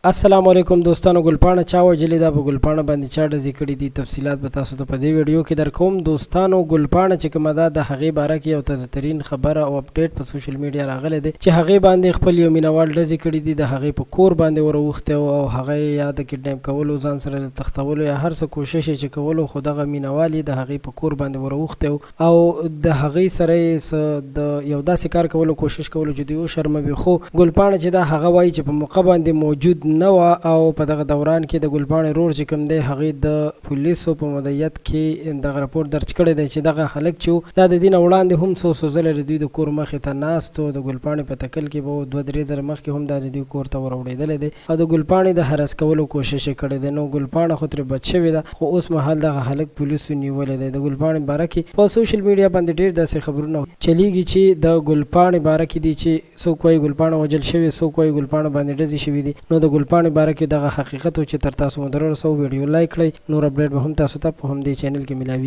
السلام علیکم دوستانو، ګلپاڼه چا وژلې ده؟ په ګلپاڼه باندې چا ډزې کړې دي؟ تفصیلات به تاسو ته په دې ویډیو کې درکوم. دوستانو، ګلپاڼه چې کومه ده، د هغې باره کې یو تازه ترین خبره او اپډیټ په سوشل میډیا راغلی دی چې هغې باندې خپل یو مینوال ډزې کړې دي، د هغې په کور باندې ور اوښتی او هغه یې یا د کډنیپ کولو، ځان سره د تښتولو یا هر څه کوشش یې چې کولو، خو دغه مینوال یې د هغې په کور باندې ور اوښتی او د هغوی سره یې څه د یو داسې کار کولو کوشش کولو چې دوی وشرموي. خو ګلپاڼه چې ده، هغه وایي چې په موقع باندې موجود نه وه او په دغه دوران کې د ګلپاڼې رور چې کوم دی، هغوی د پولیسو په مدعیت کې دغه رپورټ درج کړی دی چې دغه هلک چې و، دا د دې نه وړاندې هم څو څو ځله د دوی د کور مخې ته ناست و، د ګلپاڼې په تکل کې به و. دوه درې ځله مخکې هم دا د دوی کور ور اوړېدلی دی او د ګلپاڼې د هرس کولو کوشش یې کړی دی. نو ګلپاڼه خو ترې بچ شوې ده، خو اوس مهال دغه هلک پولیسو نیولی دی. د ګلپاڼې باره کې په سوشل میډیا باندې ډیر داسې خبرونه چلیږي چې د ګلپاڼې باره کې دي، چې څوک وایي ګلپاڼه وژل شوې، څوک وایي ګلپاڼه باندې ډزې شوې دي. نو د ګلپاڼې باره کې دغه حقیقت و چې تر تاسو مو در ورسوو. ویډیو لایک کړئ، نور اپډیټ به هم تاسو ته په همدې چینل کې ملاویږي.